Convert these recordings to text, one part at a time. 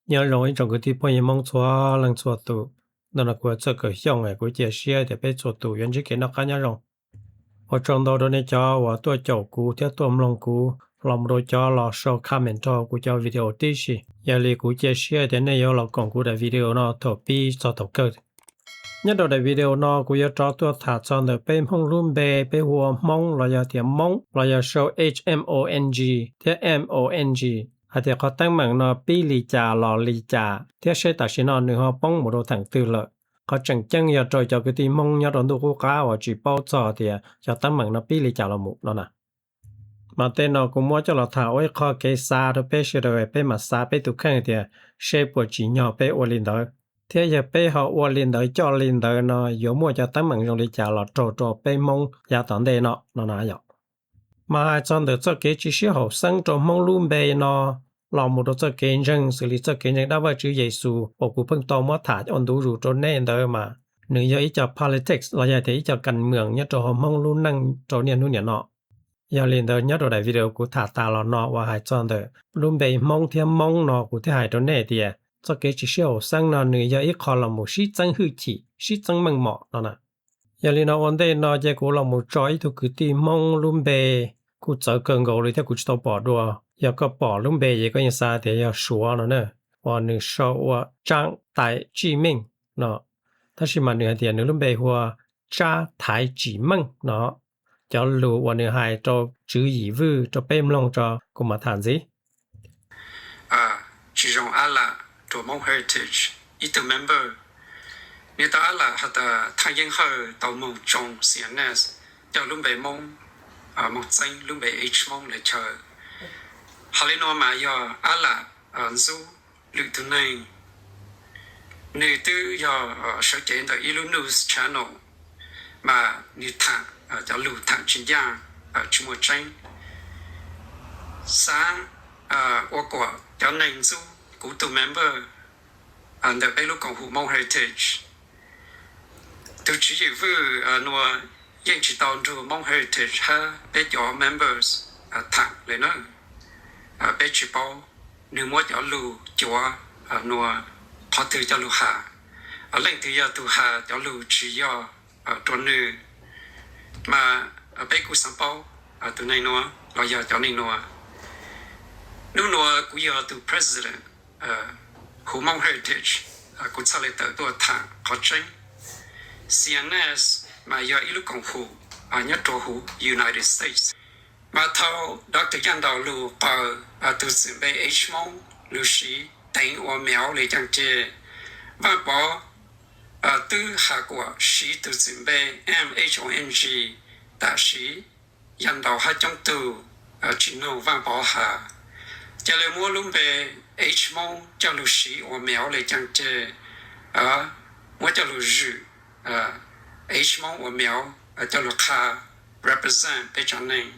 Nyob zoo ib tsoom kwv tij phooj ywg Hmoob txhua leej txhua tus. Ntawm no kuv Txawj Kawm Xyooj es kuv cia siab tias peb txhua tus yuav ntsib kev noj qab nyob zoo. Ua tsaug ntau rau nej cov uas tuaj caum kuv thiab tuaj mloog kuv, los mus rau cov los sau comment rau kuv cov video tib si. Yog li kuv cia siab tias nej yuav los koom kuv daim video no thaum pib txog thaum kawg. Nyob rau daim video no kuv yuav rov tuaj tham txog ntawm peb Hmoob lub npe, peb hu ua Hmoob los yog tias Moob los yog sau H M O N G thiab M O N G, hais tias qhov teeb meem no pib li cas los li cas thiab seb tam sim no nws ho poob mus rau theem twg lawm. Qhov tseem ceeb yog rau cov kwv tij Hmoob nyob rau ntuj qub qab uas tsis paub txog tias cov teeb meem no pib li cas los mus no na. Mas tej no kuv muab coj los tham ua ib qho kev xav rau peb sawv daws, peb mam xav peb tus kheej tias seb puas tsim nyog peb ua li ntawd, thiab yog peb ho ua li ntawd coj li ntawd no yuav muaj cov teeb meem zoo li cas los raug rau peb Hmoob yav tom ntej no no na yom. Mas hais txog ntawm txoj kev tsis sib haum xeeb rau Hmoob lub npe no los mus rau txoj kev ntseeg, xws li txoj kev ntseeg dab Vajtswv Yexus uas kuv pheej tau muab tham ua ntu zus rau nej ntawd mas nws yog ib co politics los yog tias ib co kas mees nyob rau hauv Hmoob lub neej rau niaj hnub niam no. Yog li ntawd nyob rau daim video kuv tham tas los no uas hais txog ntawm lub npe Hmoob thiab Moob no kuv thiaj hais rau nej tias txoj kev tsis sib haum xeeb no nws yog ib qho los mus sib txeeb hwj chim, sib txeeb meej mom no na. Yog li no ua ntej no ces kuv los mus tso ib tug kwv tij Hmoob lub npe kuj txawv kawg nkaus li thiab kuv tsis tau pom dua. Yog koj pom lub npe ces koj yeej xav tias yog Suav no na, uas nws sau ua Tsab Tais Tsij Meej no, tab sis mas nws hais tias nws lub npe hu ua Tsab Thaiv Tsim Meej no. Cov lus uas nws hais rau Tswv Yim Vwj rau peb mloog tso kuv mam tham ntxiv. Tsis zoo ab lam rua Hmoob Heritage ib tug member. Nws tau ab lam has tas Thaj Yeeb Hawj tau moog tsoo C N S coj lub npe Moob, moog txeeb lub npe H Moob le chaw. Hos le nuav mas yog ab lam ntxub lwm tug neeg. Nws twb yog sawv cev ntawm ib lub news channel, mas nws tham cov lug tham tsis ncaaj, tsis muaj tseeb. Xaav ua kuas cov neeg ntxub kuv tug member ntawm peb lub koom haum Hmoob Heritage. Tug Tswv Yim Vwj nuav yeej tsis tau nrug Hmoob Heritage hab peb cov members tham le na. Peb tsis paub nws muab cov lug cuav nuav qhov twg coj lug has. Leej twg yog tug has cov lug tsis yog rua nwg, mas peb kuj xaav paub tug neeg nuav los yog cov neeg nuav. Nub nuav kuv yog tug president huv Hmoob Heritage, kuv txhaj le tawm tuaj tham qhov tseeb. C N S mas yog ib lub koom haum nyob rua huv United States. Mas thaum Doctor Yaj Ntaus lug qaws tug txwm npe H Moob lug siv teev ua Meow le caaj ceg, Vaaj Pov twb has kuas siv tug txwm npe M H O N G, tam sim Yaj Ntaus hab coob tug tsis noog Vaaj Pov has, ca le muab lub npe H Moob coj lug siv ua Meow le caaj ceg, muab coj lug zwm H Moob ua Meow coj lug qha represent peb tsav neeg.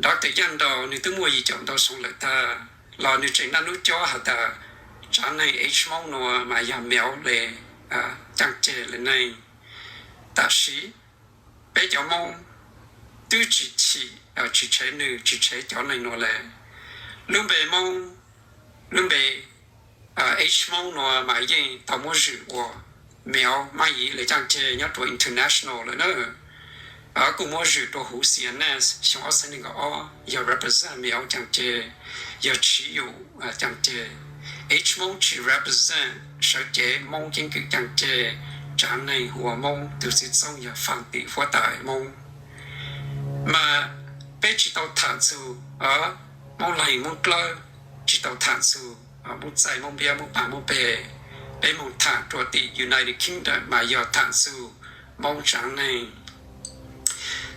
Doctor Yaj Ntaus nwg twb muaj yim caum ntau xyoo lawm tag, los nwg tseem naj nub cob has tas tsav neeg H Moob nuav mas yog Meow le caaj ceg le neeg. Tam sim peb cov Moob twb tsis chim, tsis tshev nwg, tsis tshev cov neeg nuav le. Lub npe Moob, lub npe H Moob nuav mas yeej tau muab zwm ua Meow Mab Yiv le caaj ceg nyob rua international lawm na. Kuj muab zwm rua huv C N S xyoo ob txhiab neeg nkaum ob, yog represent Meow caaj ceg, yog tshiv yum caaj ceg. H Moob tsis represent sawv cev Moob keeb kwm caaj ceg, tsav neeg hu ua Moob, tug txwv txoob yog faam tim huab tais Moob. Mas peb tsis tau tham txug Moob Leeg Moob Dlawb, tsis tau tham txug Moob Txaij Moob Npiab Moob Paaj Moob Peg. Peb moog tham rua tim United Kingdom mas yog tham txug Moob tsav neeg.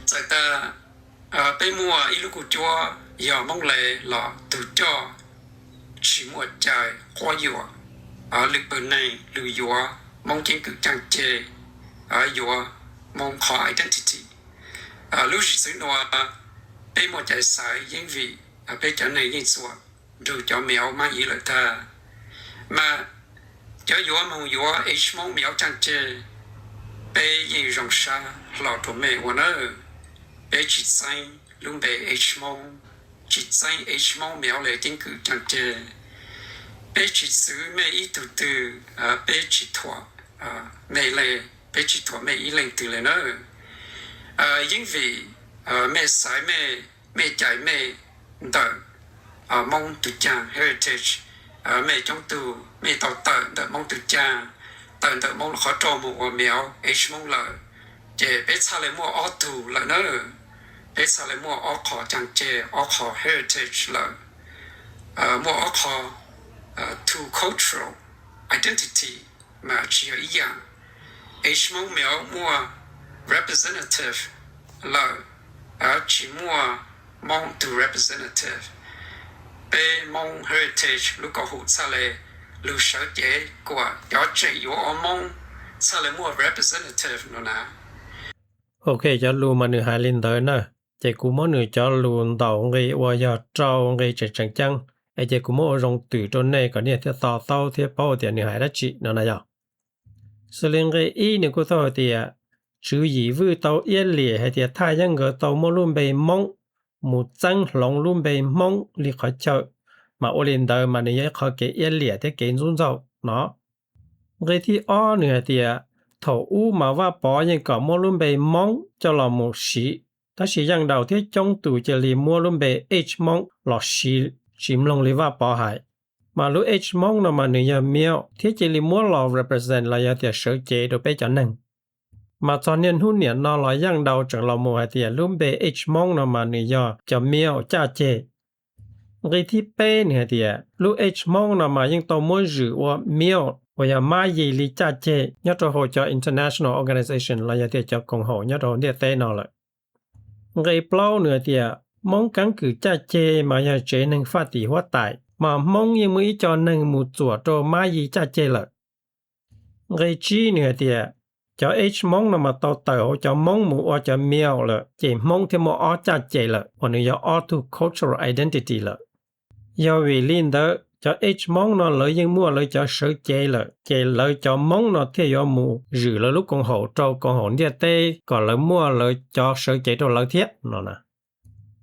Txawm tas peb muaj ib lub kuj cuab yog Moob le los tug coj tsis muaj cai quab yuam lwm pawg neeg lug yuav Moob keeb kwm caaj ceg, yuav Moob qhov identity. Lub zim txwv nuav peb muaj cai xaiv yeeb vim peb cov neeg yeej txuam nrug cov Meow Mab Yiv lawm tag. Mas cov yuav moog yuav H Moob Meow caaj ceg, peb yeej zoo sab hlo rua mej ua nawb. Peb tsis txeeb lub npe H Moob, tsis txeeb H Moob Meow le keeb kwm caaj ceg. Peb tsis txwv mej ib tug twg, peb tsis thuam mej le, peb tsis thuam mej ib leej twg le nawb. Yeej vim mej xaiv mej, mej cais mej ntawm Moob tus caag heritage, mej coob tug mej tau tawm ntawm Moob tus caag, tawm ntawm Moob qhov roj mus ua Miao H Moob lawm, ces peb txhaj le muaj ob tug lawm na. Peb txhaj le muaj ob qho caag ceg, ob qho heritage lawm, muaj ob qho two cultural identity mas tsis yog ib yaam. H Moob Miao muaj representative lawm, tsis muaj Moob tug representative. Peb Moob heritage lub koom haum txhaj le lug sawv cev kuas cov tseem yuav ua Moob txhaj le muaj representative no na. Ok, cov lus mas nws hais li ntawd na, ces kuv muab nws cov lus ntaus nqi ua yog rau nqi tseem tseem ceeb, es ces kuv muab ua zoo twm rau nej kom nej thiaj to taub thiab paub tias nws hais dab tsi no na yog. Xws li nqi ib nws kuj tau hais tias, tswv yim Vwj tau iab liam hais tias thaj yeeb nkawd tau muab lub npe Moob mus txeeb hloov lub npe Hmoob li qhov chaw, mas ua li ntawd mas nws yog ib qho kev iab liam thiab kev ntxub ntxaug no. Nqi thib ob nws hais tias, thaum ub mas Vaj Pov yeej kom muab lub npe Moob coj los mus siv, tab sis yeej daus thiab coob tus cia li muab lub npe H Moob los siv tsis mloog li Vaj Pov hais. Mas lub H Moob no mas nws yog Miao thiab cia li muab los represent los yog tias sawv cev rau peb cov neeg. Mas txog niaj hnub niam no los yeej daus tseem los mus hais tias lub npe H Moob no mas nws yog cov Miao caj ceg. Nqi thib peb nws hais tias lub H Moob no mas yeej tau muab zwm ua Miao uas yog mab yig li caj ceg nyob rau hauv cov international organization los yog tias cov koom haum nyob rau hauv ntiaj teb no lawm. Nqi plaub nws hais tias Moob keeb kwm caj ceg mas yog tsev neeg faj tim huab tais, mas Hmoob yeej muaj ib co neeg mus txuam rau mab yig caj ceg lawm. Nqi tsib nws hais tias cov H Moob no mas tau tawm hauv cov Moob mus ua cov Miao lawm, ces Hmoob thiaj muaj ob caj ceg lawm uas nws yog ob tug cultural identity lawm. Yog vim li ntawd cov H Moob no lawv yeej muaj lawv cov sawv cev lawm, ces lawv cov Moob no thiaj yuav mus zwm lawv lub koom haum rau koom haum ntiaj teb kom lawv muaj lawv cov sawv cev rau lawv thiab no na.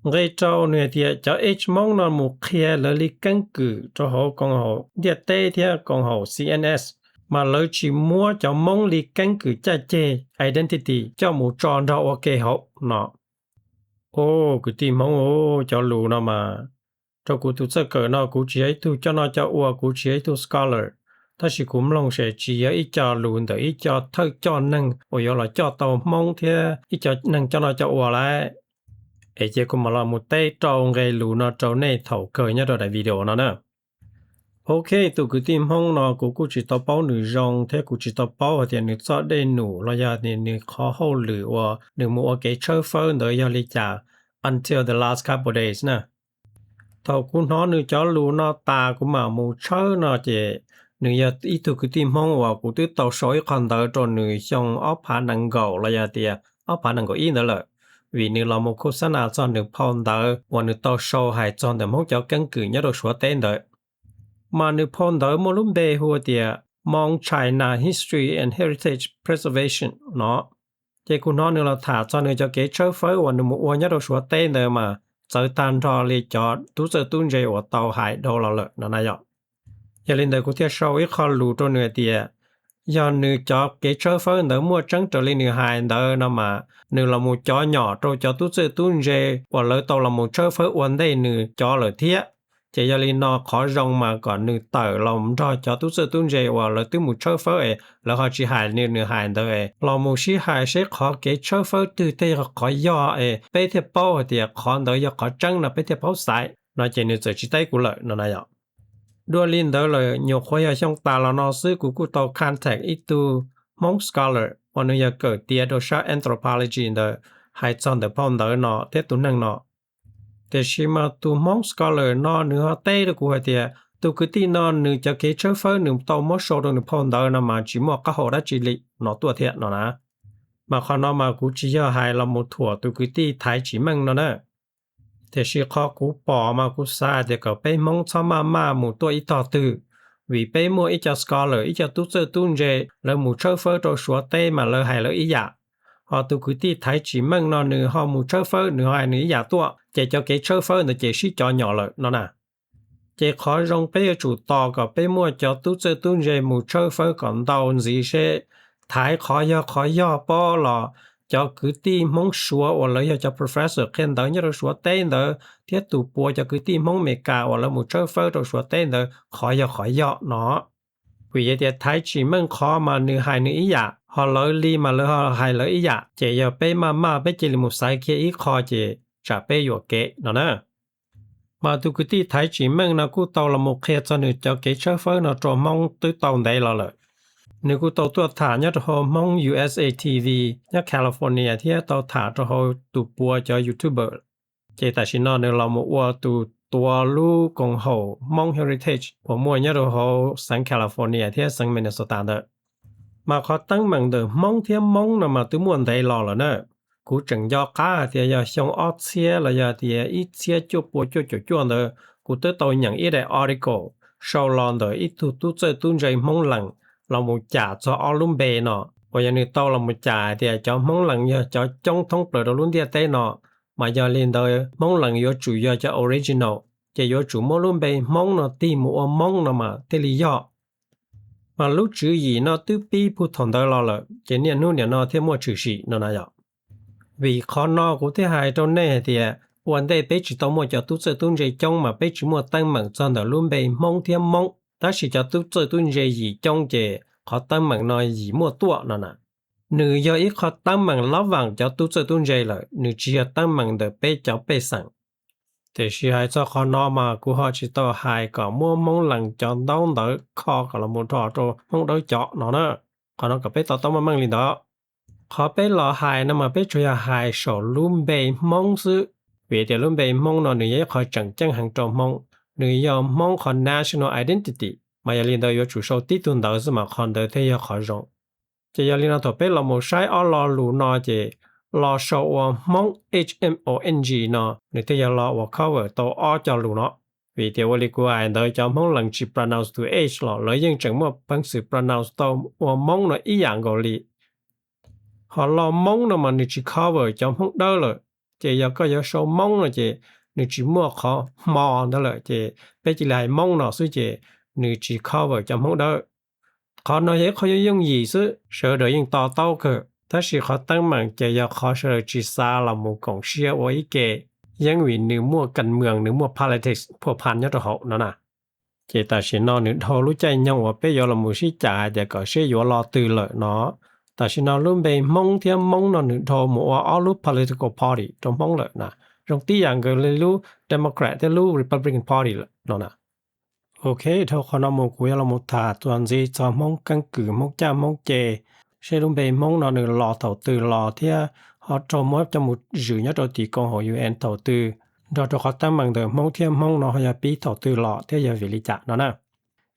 Nqi rau nws hais tias cov H Moob no mus qhia lawv li keeb kwm rau hauv koom haum ntiaj teb thiab koom haum C N S, mas lawv tsis muab cov Moob li keeb kwm caj ceg identity coj mus tso nrog ua ke hauv no. Au, kwv tij Hmoob, cov lus no mas, rau kuv tus txawj kawm no kuv tsis yog ib tug coj noj coj ua, kuv tsis yog ib tug scholar, tab sis kuv mloog ces tsis yog ib co lus ntawm ib co thawj coj neeg uas yuav los coj tau Hmoob thiab ib co neeg coj noj coj ua lawm. Es cia kuv mam los mus teb rau nqe lus no rau nej thaum kawg nyob rau daim video no na. Ok, tus kwv tij Hmoob no kuv kuj tsis tau paub nws zoo thiab kuv tsis tau paub hais tias nws txoj dej num los yog nws qhov hauj lwm uas nws mus ua kev tshawb fawb ntawd yog li cas until the last couple days na. Thaum kuv hnov nws cov lus no tas kuv mam mus tshawb no ces nws yog ib tug kwv tij Hmoob uas kuv twb tau sau ib qho ntawv rau nws xyoo ob phav nees nkaum los yog tias ob phav nees nkaum ib ntawd lawm, vim nws los mus khos xab nas txog nws phau ntawv uas nws tau sau hais txog ntawm Hmoob cov keeb kwm nyob rau Suav teb ntawd. Mas nws phau ntawv muaj lub npe hu tias Hmong China History and Heritage Preservation no. Ces kuv hnov nws los tham txog nws cov kev tshawb fawb uas nws mus ua nyob rau Suav teb ntawd mas txawv tag nrho li cov tub txawj tub ntse uas tau hais dhau los lawm no na yom. Yog li ntawd kuv thiaj sau ib qho lus rau nws hais tias yog nws cov kev tshawb fawb ntawd muaj tseeb raws li nws hais ntawd no mas nws los mus cov nyom rau cov tub txawj tub ntse uas lawv tau los mus tshawb fawb ua ntej nws cov lawm thiab. Ces yog li no qhov zoo mas kom nws tawm los nrog cov tub txawj tub ntse uas lawv twb mus tshawb fawb es lawv ho tsis hais li nws hais ntawd es los mus sib hais seb qhov kev tshawb fawb twg thiaj yog qhov yog es peb thiaj paub hais tias qhov ntawd yog qhov tseeb no peb thiaj paub xaiv no ces nws txawm tsis teb kuv lawm no na yom. Dua li ntawd lawm nyuam qhuav yog xyoo tas los no xwb kuv kuj tau contact ib tug Hmoob scholar uas nws yog kawm tiav rau sab anthropology ntawd hais txog ntawm phau ntawv no thiab tus neeg no. Tiam sis mas tus Hmoob scholar no nws ho teb rau kuv hais tias tus kwv tij no nws cov kev tshawb fawb nws tau muab sau rau nws phau ntawv no mas tsis muaj qab hau dab tsi li no tuaj thiab no na. Mas qhov no mas kuv tsis yog hais los mus thuam tus kwv tij Thaiv Tsim Meej no na. Tiam sis qhov kuv pom mas kuv xav hais tias kom peb Hmoob txhob maj maj mus tuaj ib tog twg, vim peb muaj ib co scholar, ib co tub txawj tub ntse, lawv mus tshawb fawb rau Suav teb mas lawv hais lawv ib yam. Ho tus kwv tij Thaiv Tsim Meej no nws ho mus tshawb fawb nws ho hais nws ib yam tuaj, ces cov kev tshawb fawb ntawd ces sib cov nyom lawm no na. Ces qhov zoo peb yuav tsum tos kom peb muaj cov tub txawj tub ntse mus tshawb fawb kom ntau ntxiv seb thaiv qhov yog qhov yog pob los cov kwv tij Hmoob Suav uas lawv yog cov professor qhia ntawv nyob rau Suav teb ntawd thiab tus puav cov kwv tij Hmoob Amelikas uas lawv mus tshawb fawb rau Suav teb ntawd qhov yog qhov yog no. Vim yog tias thaiv tsis meej qhov mas nws hais nws ib yam, ho lawv li mas lawv hais lawv ib yam, ces yog peb maj maj peb cia li mus xaiv kiag ib qho ces tsam peb yuam kev no na. Mas tus kwv tij thaiv tsis meej no kuj tau los mus qhia txog nws cov kev tshawb fawb no rau Hmoob twb tau ntev los lawm. Nws kuj tau tuaj tham nyob rau hauv Hmoob U S A T V nyob California thiab tau tham rau hauv tus puav cov YouTuber. Ces tam sim no nws los mus ua tus tuav lub koom haum Hmoob Heritage uas muaj nyob rau hauv xeev California thiab xeev Minnesota ntawd. Mas qhov teeb meem ntawm Hmoob thiab Hmoob no mas twb muaj ntev los lawm na. Kuv tseem nco qab hais tias yog xyoo ob txhiab los yog tias ib txhiab cuaj pua cuaj caum cuaj ntawd kuv twb tau nyeem ib daim article sau los ntawm ib tug tub txawj tub ntse Hmoob Lees los mus cam txog ob lub npe no, uas yog nws tau los mus cam hais tias cov Hmoob Lees yog cov coob thoob plaws rau lub ntiaj teb no, mas yog li ntawd Hmoob Lees yuav tsum yog cov original, ces yuav tsum muab lub npe Hmoob no tig mus ua Hmoob no mas thiaj li yog. Mas lub tswv yim no twb pib puag thaum ntawd los lawm ces niaj hnub niam no thiaj muaj tshwm sim no na yom. Vim qhov no kuv thiaj hais rau nej hais tias ua ntej peb tsis tau muaj cov tub txawj tub ntse coob mas peb tsis muaj teeb meem txog ntawm lub npe Hmoob thiab Hmoob, tab sis cov tub txawj tub ntse yim coob ces qhov teeb meem no yim muaj tuaj no na. Nws yog ib qho teeb meem lob vam cov tub txawj tub ntse lawm, nws tsis yog teeb meem ntawm peb cov pej xeem. Tiam sis hais txog qhov no mas kuv ho tsis tau hais kom muab Hmoob Lees cov ntaub ntawv kho kom los mus rho rau Hmoob Dawb cov no na. Qhov no kom peb to taub meej meej li ntawd. Qhov peb los hais no mas peb tsuas yog hais saum lub npe Hmoob xwb, vim tias lub npe Hmoob no nws yog ib qho tseem ceeb heev rau Hmoob, nws yog Hmoob qhov national identity, mas yog li ntawd yuav tsum sau tib tug ntawv xwb mas qhov ntawd thiaj yog qhov zoo. Ces yog li no thaum peb los mus saib ob lo lus no ces los sau ua Hmoob, H M O N G no nws thiaj yog los ua cover tau ob cov lus no. Vim tias ua li kuv hais ntawd cov Hmoob Lees tsis pronounce tus H los lawv yeej tseem muaj peev xwm pronounce tau ua Hmoob no ib yam nkaus li. Ho lo Moob no mas nws tsis cover cov Hmoob Dawb lawm, ces yog koj yuav sau Moob no ces nws tsis muaj qhov hmo ntawd lawm ces peb cia li hais Moob no xwb ces nws tsis cover cov Hmoob Dawb. Qhov no yog ib qho yooj yooj yim xwb, sawv daws yeej to taub kawg, tab sis qhov teeb meem ces yog qhov sawv daws tsis xav los mus koom siab ua ib ke, yeeb vim nws muaj kas mwm, nws muaj politics phua phan nyob rau hauv no na. Ces tam sim no nws dhau lub caij nyoog uas peb yuav los mus sib cam hais tias kom seb yuav lo twg lawm no. Tam sim no lub npe Hmoob thiab Moob no nws dhau mus ua ob lub political party rau Hmoob lawm na, zoo tib yam nkaus li lub Democrat thiab lub Republican Party lawm no na. Ok, dhau qhov no mus kuv yuav los mus tham txuas ntxiv txog Hmoob keeb kwm, Hmoob caj Hmoob ce, seb lub npe Hmoob no nws los thaum twg los thiab ho raug muab coj mus zwm nyob rau tim koom haum U N thaum twg, nrog rau qhov teeb meem ntawm Hmoob thiab Hmoob no ho yog pib thaum twg los thiab yog vim li cas no na.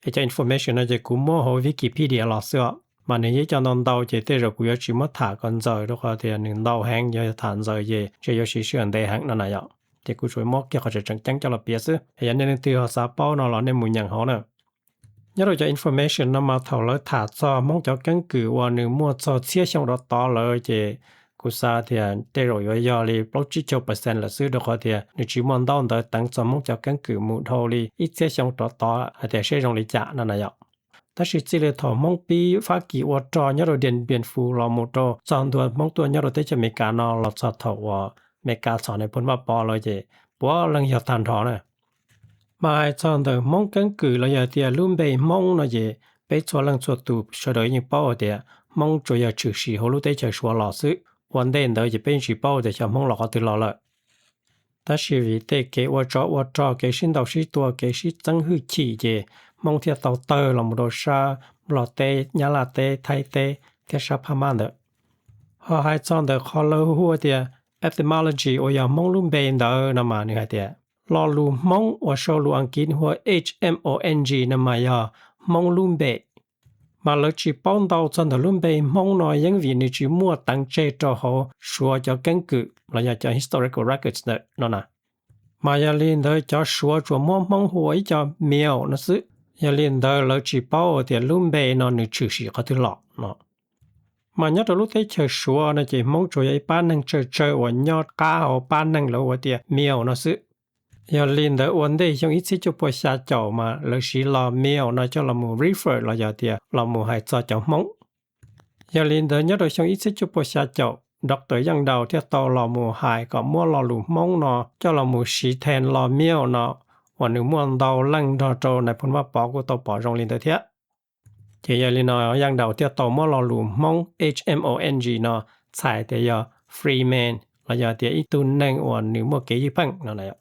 Es cov information no ces kuv muab hauv Wikipedia los xwb os, mas nws yeej cov ntau ntau ces tej zaum kuv yuav tsis muab tham kom ntxaws rau qhov tias nws ntau heev, yog tham ntxaws ces ntshe yuav siv sij hawm ntev heev no na yom. Ces kuv tsuas muab kiag qhov tseem tseem ceeb coj los piav xwb, yog nej leej twg ho xav paub no los nej mus nyeem hauv na. Nyob rau cov information no mas thaum lawv tham txog Hmoob cov keeb kwm uas nws muaj txog txhiab xyoo rov tod lawm ces kuv xav tias tej zaum yuav yog li plaub tsib caug percent lawm xwb, rau qhov tias nws tsis muaj ntaub ntawv teev txog Hmoob cov keeb kwm mus dhau li ib txhiab xyoo rov tod hais tias seb zoo li cas no na yom. Tab sis txij li thaum Hmoob pib Fab Kis ua rog nyob rau Điện Biên Phủ los mus rau txog ntua Hmoob tuaj nyob rau teb chaws Amelikas no los txog thaum uas Amelikas txhom nais phoo Vaj Pov lawm ces puav leej yog tag nrho na. Mas hais txog ntawm Hmoob keeb kwm los yog tias lub npe Hmoob no ces peb txhua leej txhua tus sawv daws yeej paub hais tias Hmoob tsuas yog tshwm sim hauv lub teb chaws Suav los xwb. Ua ntej ntawd ces peb yeej tsis paub tias xyov Hmoob los qhov twg los lawm. Tab sis vim tej kev ua tsov ua rog, kev sib ntaus sib tua, kev sib txeeb hwj chim ces Hmoob thiaj tau tawg los mus rau sab Nplog teb, Nyab Laj teb, Thaib teb thiab sab Phab Mab ntawd. Ho hais txog ntawm qhov lawv hu ua tias etymology uas yog Hmoob lub npe ntawd no mas nws hais tias lo lus Hmoob uas sau lus Askiv hu ua H M O N G no mas yog Hmoob lub npe. Mas lawv tsis paub ntau txog ntawm lub npe Hmoob no yeeb vim nws tsis muaj teev tseg rau hauv Suav cov keeb kwm los yog cov historical records ntawd no na. Mas yog li ntawd cov Suav tsuas muab Hmoob hu ua ib co Miao no xwb. Yog li ntawd lawv tsis paub tias lub npe no nws tshwm sim qhov twg los no. Mas nyob rau lub teb chaws Suav no ces Hmoob tsuas yog ib pab neeg tsawg tsawg uas nyob qab hauv pab neeg lawv hu ua tias Miao no xwb. Yog li ntawd ua ntej xyoo ib txhiab cuaj pua xya caum mas lawv siv los male no coj los mus refer los yog tias los mus hais txog cov Hmoob. Yog li ntawd nyob rau xyoo ib txhiab cuaj pua xya caum, Doctor Yeej Daus thiaj tau los mus hais kom muab lo lus Hmoob no coj los mus siv then los male no, uas nws muaj ntau leej nrog rau nais phoo Vaj Pov kuj tau pom zoo li ntawd thiab. Ces yog li no Yeej Daus thiaj tau muab lo lus Hmoob, H M O N G no, txhais tias yog free man los yog tias ib tug neeg uas nws muaj kev ywj pheej no.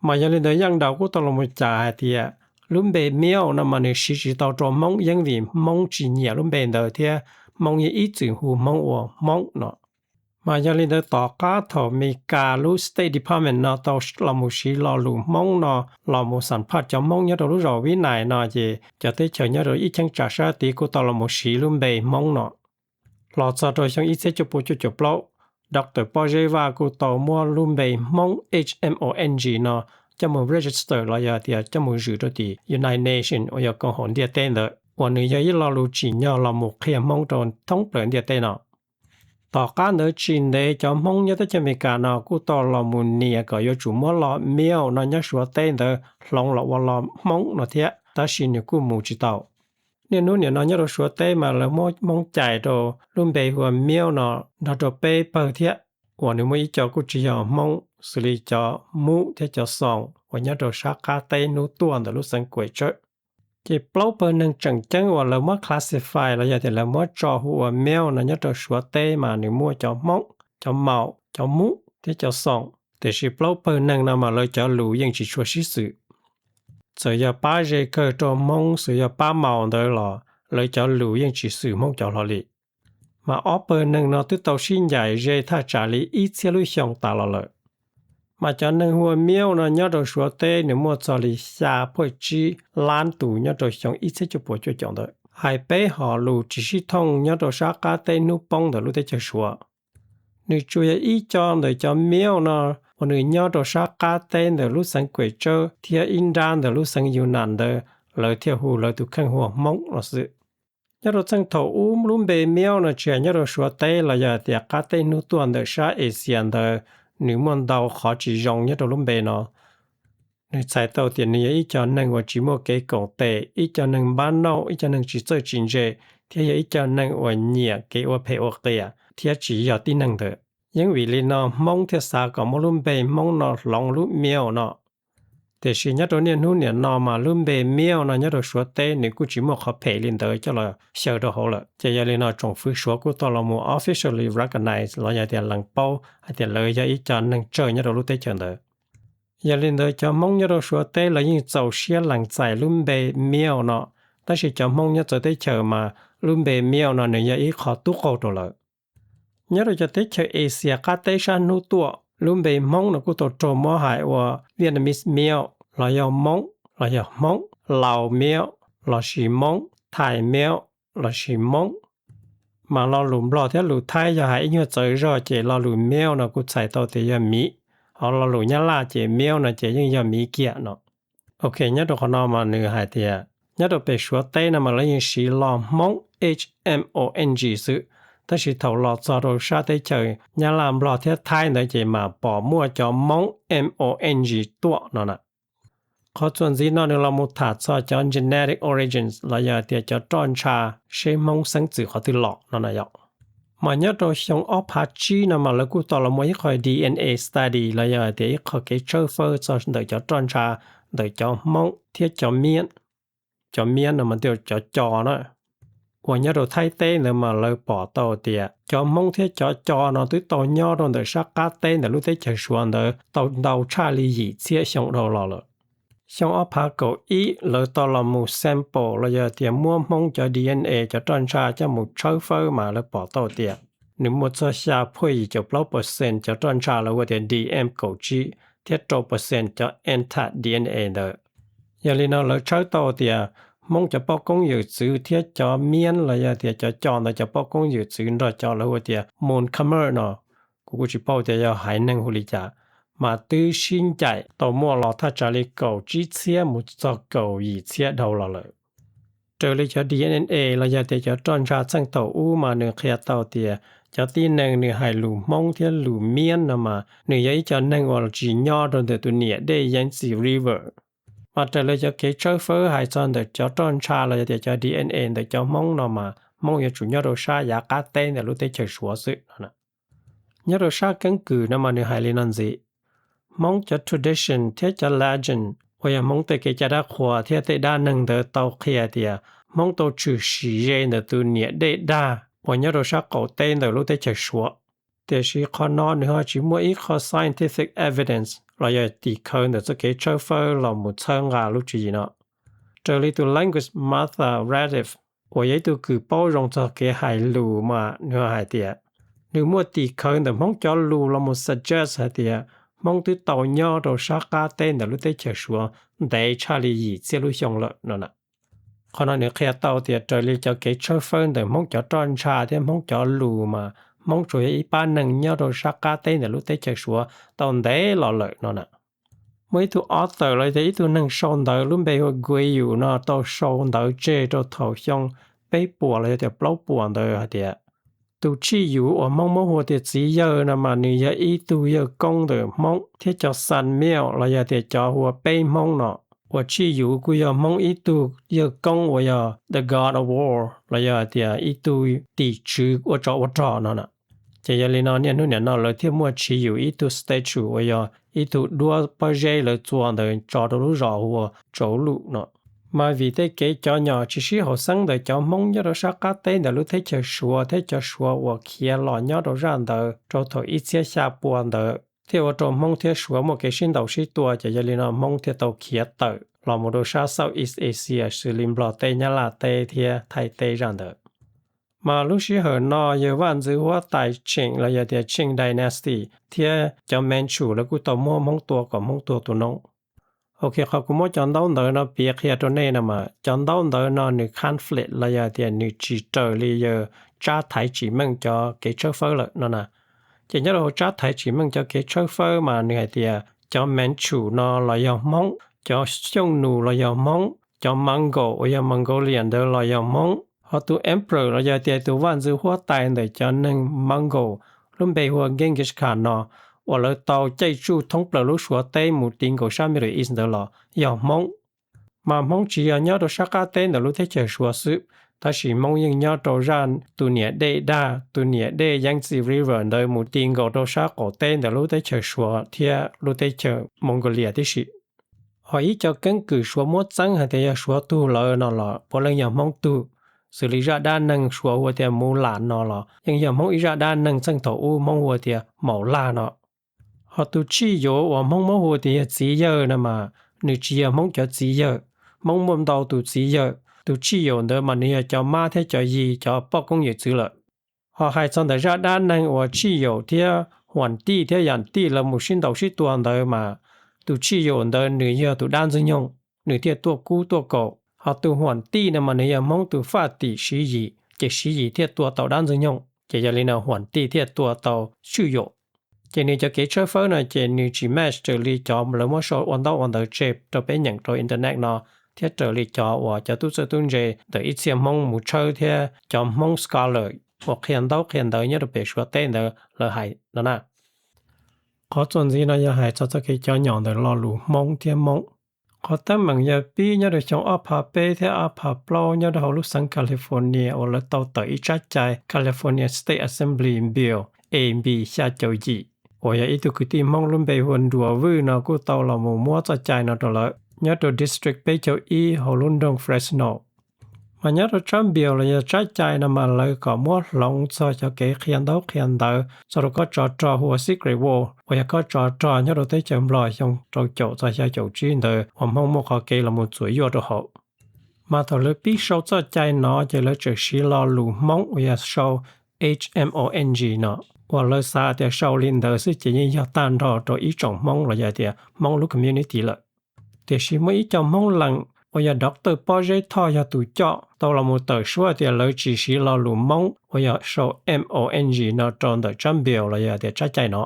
Mas yog li ntawd Yeej Daus kuj tau los mus cais hais tias lub npe male no mas nws siv tsis tau rau Hmoob yeej vim Hmoob tsis nyiam lub npe ntawd thiab Hmoob yeej ib txwm hu Hmoob ua Hmoob no. Mas yog li ntawd tom qab thaum Meskas lub State Department no tau los mus siv lo lus Hmoob no los mus xam phaj cov Hmoob nyob rau lub zos Vib Nais no ces cov teb chaws nyob rau ib cheeb tsam sab tid kuj tau los mus siv lub npe Hmoob no. Los txog rau xyoo ib txhiab cuaj pua cuaj caum plaub, Doctor Pov Zej Vaj kuj tau muab lub npe Hmoob, H M O N G no, coj mus register los yog tias coj mus zwm rau tim United Nations uas yog koom haum ntiaj teb ntawd uas nws yog ib lo lus tsim nyog los mus qhia Hmoob rau thoob plaws ntiaj teb no. Tom qab ntawd tsis ntev cov Hmoob nyob teb chaws Amelikas no kuj tau los mus nias kom yuav tsum muab lo male no nyob Suav teb ntawd hloov los ua lo Hmoob no thiab, tab sis nws kuj mus tsis tau. Niaj hnub nim no nyob rau Suav teb mas lawv muab Hmoob cais rau lub npe hu ua male no nrog rau peb pawg thiab, uas nws muaj ib co kuj tsis yog Hmoob xws li cov Mub thiab cov Xoos uas nyob rau sab qab teb hnub tuaj ntawm lub xeev Kuam Tsawb. Ces plaub pawg neeg tseem ceeb uas lawv muab classify los yog tias lawv muab tso hu ua male no nyob rau Suav teb mas nws muaj cov Hmoob, cov Maus, cov Mub thiab cov Xoos, tiam sis plaub pawg neeg no mas lawv cov lus yeej tsis tshua sib xws. Txawm yog pab ze kawg rau Hmoob, txawm yog pab Maus ntawd los lawv cov lus yeej tsis xws Hmoob cov hlo li. Mas ob pawg neeg no twb tau sib ncaim ze thaj tsam li ib txhiab lub xyoo tas los lawm. Mas cov neeg hu ua male no nyob rau Suav teb nws muaj txog li xya phuaj tsib lab tus nyob rau xyoo ib txhiab cuaj pua cuaj caum ntawd. Hais peb hom lus tsis sib thooj nyob rau sab qab teb hnub poob ntawm lub teb chaws Suav. Nws tsuas yog ib co ntawm cov male no uas nws nyob rau sab qab teb ntawm lub xeev Kuam Tsawb thiab ib nrab ntawm lub xeev Yunan ntawd, lawv thiaj hu lawv tus kheej hu ua Hmoob no xwb. Nyob rau txheej thaum ub lub npe male no tsis hais nyob rau Suav teb los yog tias qab teb hnub tuaj ntawm sab Asia ntawd, nws muaj ntau qhov tsis zoo nyob rau lub npe no. Nws txhais tau tias nws yog ib co neeg uas tsis muaj kev koom tes, ib co neeg npab nauj, ib co neeg tsis txawj tsis ntse, thiab yog ib co neeg uas nyiam kev ua phem ua qias thiab tsis yog tib neeg ntawd. Yeeb vim li no Hmoob thiaj xav kom muab lub npe Hmoob no hloov lub male no. Tiam sis nyob rau niaj hnub nim no mas lub npe male no nyob rau Suav teb nws kuj tsis muaj qhov phem li ntawd coj los xyaw rau hauv lawm. Ces yog li no tsoom fwv Suav kuj tau los mus officially recognize los yog tias lees paub hais tias lawv yog ib co neeg tsawg nyob rau lub teb chaws ntawd. Yog li ntawd cov Hmoob nyob rau Suav teb lawv yeej txaus siab lees txais lub npe male no, tab sis cov Hmoob nyob txawv teb chaws mas lub npe male no nws yog ib qho tub qaug rau lawv. Nyob rau cov teb chaws Asia qab teb sab hnub tuaj, lub npe Hmoob no kuj tau raug muab hais ua Vietnamese male los yog Moob los yog Hmoob, Laos male lossis Moob, Thai male lossis Moob. Mas lo lus Nplog thiab lus Thaib yog hais ib nyuag txawv zog ces lo lus male no kuj txhais tau tias yog miv, ho lo lus Nyab Laj ces male no ces yeej yog miv kiag no. Ok, nyob rau qhov no mas nws hais tias nyob rau pem Suav teb no mas lawv yeej siv lo Hmoob, H M O N G xwb, tab sis thaum los txog rau sab teb chaws Nyab Laj, Nplog thiab Thaib ntawd ces mas pom muaj cov Moob, M O N G tuaj no na. Qhov txuas ntxiv no nws los mus tham txog cov genetic origins los yog tias cov roj ntsha seb Hmoob xeeb txwm qhov twg los no na yom. Mas nyob rau xyoo ob phav tsib no mas lawv kuj tau los muaj ib qho D N A study los yog tias ib qho kev tshawb fawb txog ntawm cov roj ntsha ntawm cov Hmoob thiab cov Miab. Cov Miab no mas cov Co na, uas nyob rau Thaib teb ntawd mas lawv pom tau tias cov Hmoob thiab cov Co no twb tau nyob rau ntawm sab qab teb ntawm lub teb chaws Suav ntawd tau ntau tshaj li yim txhiab xyoo dhau los lawm. Xyoo ob phav kaum ib lawv tau los mus sample los yog tias muab Hmoob cov D N A cov roj ntsha coj mus tshawb fawb mas lawv pom tau tias nws muaj txog xya phuaj yim caum plaub percent cov roj ntsha lawv hu tias D M kaum tsib thiab rau percent cov N Tad D N A ntawd. Yog li no lawv tshawb tau tias Hmoob cov poj koob yawm txwv thiab cov Miab los yog tias cov Co ntawd cov poj koob yawm txwv nrog cov lawv hu tias Mon Khmer no, kuv kuj tsis paub tias yog haiv neeg hu li cas, mas twb sib ncaim tau muaj los thaj tsam li kaum tsib txhiab mus txog kaum yim txhiab dhau los lawm. Raws li cov D N A los yog tias cov roj ntsha txheej thaum ub mas nws qhia tau tias Cov tib neeg nws hais lus Hmoob thiab lus Miab no mas nws yog ib co neeg uas tsis nyob rau ntawm tus niam dej Yangtze River. Mas raws li cov kev tshawb fawb hais txog ntawm cov roj ntsha los yog tias cov D N A ntawm cov Hmoob no mas Hmoob yuav tsum nyob rau sab yav qab teb ntawm lub teb chaws Suav xwb no. Nyob rau sab keeb kwm no mas nws hais li no ntxiv: Hmoob cov tradition thiab cov legend uas yog Hmoob tej kev cai dab qhuas thiab tej dab neeg ntawd tau qhia tias Hmoob tau tshwm sim ze ntawm tus niam dej dag uas nyob rau sab qaum teb ntawm lub teb chaws Suav. Tiam sis qhov no nws ho tsis muaj ib qho scientific evidence los yog tim khawv ntawm txoj kev tshawb fawb los mus txhawb nqa lub tswv yim no. Raws li tus linguist Martha Radliff, uas yog ib tug kws paub zoo txog kev hais lus mas nws hais tias nws muaj tim khawv ntawm Hmoob cov lus los mus suggest hais tias Hmoob twb tau nyob rau sab qab teb ntawm lub teb chaws Suav ntev tshaj li yim txhiab lub xyoo lawm no na. Qhov no nws qhia tau tias raws li cov kev tshawb fawb ntawm Hmoob cov roj ntsha thiab Hmoob cov lus mas Hmoob tsuas yog ib pab neeg nyob rau sab qab teb ntawm lub teb chaws Suav tau ntev los lawm no na. Muaj ib tug author los tias ib tug neeg sau ntawv lub npe hu ua Guiyu no tau sau ntawv tseg rau thaum xyoo peb puas los yog tias plaub puas ntawd hais tias tus Tsij Yus uas Hmoob muab hu tias txiv yawg no mas nws yog ib tug yawg koob ntawm Hmoob thiab cov San Miao los yog tias cov hu ua peb Hmoob no, uas Tsij Yus kuj yog Hmoob ib tug yawg koob uas yog the god of war los yog tias ib tug tim tswv ua tsov ua rog no na. Ces yog li no niaj hnub nim no lawv thiaj muaj Tsij Yus ib tug statue uas yog ib tug duab pob zeb lawv txua ntawd tso rau lub zos hu ua Tsauv Lus no. Mas vim tej kev cov nyom tsis sib haum xeeb ntawm cov Hmoob nyob rau sab qab teb ntawm lub teb chaws Suav thiab cov Suav uas khiav los nyob rau zaj ntawd rau thaum ib txhiab xya pua ntawd thiaj ua rau Hmoob thiab Suav muaj kev sib ntaus sib tua, ces yog li no Hmoob thiaj tau khiav tawm los mus rau sab Southeast Asia xws li Nplog teb, Nyab Laj teb thiab Thaib teb zaj ntawd. Mas lub sij hawm no yawg vaj ntxwv huab tais Qing los yog tias Qing Dynasty thiab cov Manchu lawv kuj tau muab Hmoob tua kom Hmoob tuag tu noob. Ok, qhov kuv muab cov ntaub ntawv no piav qhia rau nej no mas cov ntaub ntawv no nws conflict los yog tias nws tsis raws li yawg Tsab Thaiv Tsim Meej cov kev tshawb fawb lawm no na. Ces nyob rau hauv Tsab Thaiv Tsim Meej cov kev tshawb fawb mas nws hais tias cov Manchu no los yog Hmoob, cov Xyooj Nus los yog Hmoob, cov Mongol uas yog Mongolia ntawd los yog Hmoob, ho tus emperor los yog tias tus vaj ntxwv huab tais ntawm cov neeg Mongol lub npe hu ua Genghis Khan no, uas lawv tau caij tsuj thoob plaws lub Suav teb mus ti nkaus sab Middle East ntawd los yog Hmoob. Mas Hmoob tsis yog nyob rau sab qab teb ntawm lub teb chaws Suav xwb, tab sis Hmoob yeej nyob rau zaj tus niam dej dag, tus niam dej Yangtze River ntawd mus ti nkaus rau sab qaum teb ntawm lub teb chaws Suav thiab lub teb chaws Mongolia tib si. Ho ib co keeb kwm Suav muab txeeb hais tias yog Suav tug lawm no los puav leej yog Hmoob tug, xws li zaj dab neeg Suav hu tias Mulas no los yeej yog Hmoob ib zaj dab neeg txheej thaum ub Hmoob hu tias Maum Laj no. Ho tus Tsij Yus uas Hmoob muab hu tias yog txiv yawg no mas nws tsis yog Hmoob cov txiv yawg. Hmoob muaj ntau tus txiv yawg, tus Tsij Yus ntawd mas nws yog cov mab thiab cov yig cov poj koob yawm txwv lawm. Ho hais txog ntawm zaj dab neeg uas Tsij Yus thiab Huam Tij thiab Yam Tij lawv mus sib ntaus sib tua ntawd mas tus Tsij Yus ntawd nws yog tus dab Ntxwg Nyoog, nws thiaj tuaj kub tuaj kaum. Ho tus Huam Tij no mas nws yog Hmoob tus faj tim Siv Yim, ces Siv Yim thiaj tua tau dab Ntxwg Nyoog. Ces yog li no Huam Tij thiaj tua tau Tswj Yus. Ces nws cov kev tshawb fawb no ces nws tsis match raws li cov lawv muab sau ua ntaub ua ntawv tseg rau peb nyeem rau internet no, thiab raws li cov uas cov tub txawj tub ntse ntawm ib txhia Hmoob mus tshawb thiab cov Hmoob scholar uas qhia ntaub qhia ntawv nyob rau pem Suav teb ntawd lawv hais no na. Qhov txuas ntxiv no yog hais txog txoj kev cov nyom ntawm lo lus Hmoob thiab Moob. Qhov teeb meem yog pib nyob rau xyoo ob phav peb thiab ob phav plaub nyob rau hauv lub xeev California uas lawv tau tawm ib tsab cai California State Assembly Bill A B xya caum yim, uas yog ib tug kwv tij Hmoob lub npe hu ua Nruas Vwj no kuj tau los mus muab txoj cai no rau lawv nyob rau District peb caug ib hauv lub nroog Fresno. Mas nyob rau tsab bill los yog tsab cai no mas lawv kom muab hloov txog cov kev qhia ntaub qhia ntawv txog rau kob tsov rog hu ua Secret War uas yog kob tsov rog nyob rau teb chaws Nplog xyoo rau caum txog xya caum tsib ntawd uas Hmoob muaj qhov kev los mus txuam yuaj rau hauv. Mas thaum lawv pib sau txoj cai no ces lawv tseem siv lo lus Hmoob uas yog sau H M O N G no, uas lawv xav tias sau li ntawd xwb ces yeej yog tag nrho rau ib tsoom Hmoob los yog tias Hmoob lub community lawm. Tiam sis muaj ib co Hmoob Lees uas yog Doctor Pob Zeb Thoj yog tus coj tau los mus tawm suab tias lawv tsis siv lo lus Moob uas yog sau M O N G no rau ntawm tsab bill los yog tias tsab cai no.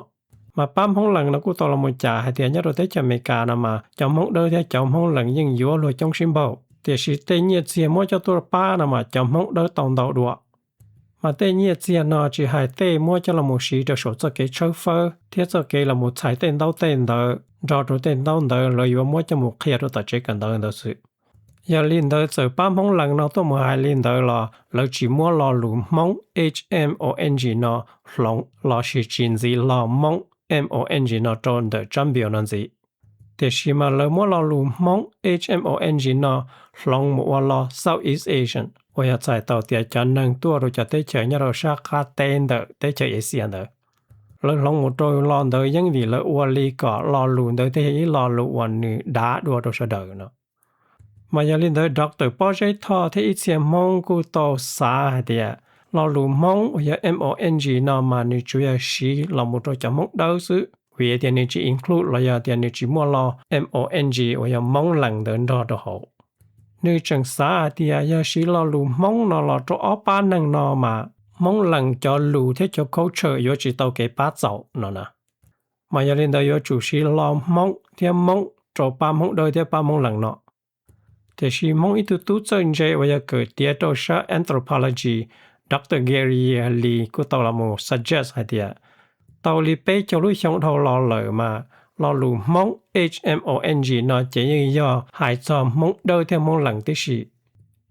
Mas pab Hmoob Lees no kuj tau los mus cam hais tias nyob rau teb chaws Amelikas no mas cov Hmoob Dawb thiab cov Hmoob Lees yeej yuav luag coob sib npaug, tiam sis tej nyiaj txiag muab coj tuaj pab no mas cov Hmoob Dawb tau ntau dua. Mas tej nyiaj txiag no tsis hais tej muab coj los mus siv rau saum txoj kev tshawb fawb thiab txoj kev los mus txhais tej ntaub tej ntawv nrog rau tej ntaub ntawv lawv yuav muab coj mus qhia rau tom tsev kawm ntawv ntawd xwb. Yog li ntawd txawm pab Hmoob Lees no tuaj mus hais li ntawd los lawv tsis muab lo lus Hmoob H M O N G no hloov lossis tsis ntxiv lo Moob M O N G no rau ntawm tsab npias no ntxiv. Tiam sis mas lawv muab lo lus Hmoob H M O N G no hloov mus ua lo Southeast Asian uas yog txhais tau tias cov neeg tuaj rau cov teb chaws nyob rau sab qab teb ntawm teb chaws Asia ntawd. Lawv hloov mus rau lo ntawd yeej vim lawv ua li kom lo lus ntawd thiaj yog ib lo lus uas nws dav dua rau sawv daws no. Mas yog li ntawd Doctor Pob Zeb Thoj thiab ib txhia Hmoob kuj tau xav hais tias lo lus Hmoob uas yog M O N G no mas nws tsuas yog siv los mus rau cov Hmoob Dawb xwb, vim tias nws tsis include los yog tias nws tsis muaj lo M O N G uas yog Moob Lees ntawd nrog rau hauv. Nws tseem xav hais tias yog siv lo lus Hmoob no los rau ob pab neeg no mas Hmoob Lees cov lus thiab cov culture yuav tsis tau kev pab txaus no na. Mas yog li ntawd yuav tsum siv lo Hmoob thiab Moob rau pab Hmoob Dawb thiab pab Hmoob Lees no. Tiam sis Hmoob ib tug tub txawj ntse uas yog kawm tiav rau sab anthropology, Doctor Gary Lee kuj tau los mus suggest hais tias tau li peb caug lub xyoo dhau los lawm mas lo lus Hmoob H M O N G no ces yeej yog hais txog Hmoob Dawb thiab Hmoob Lees tib si.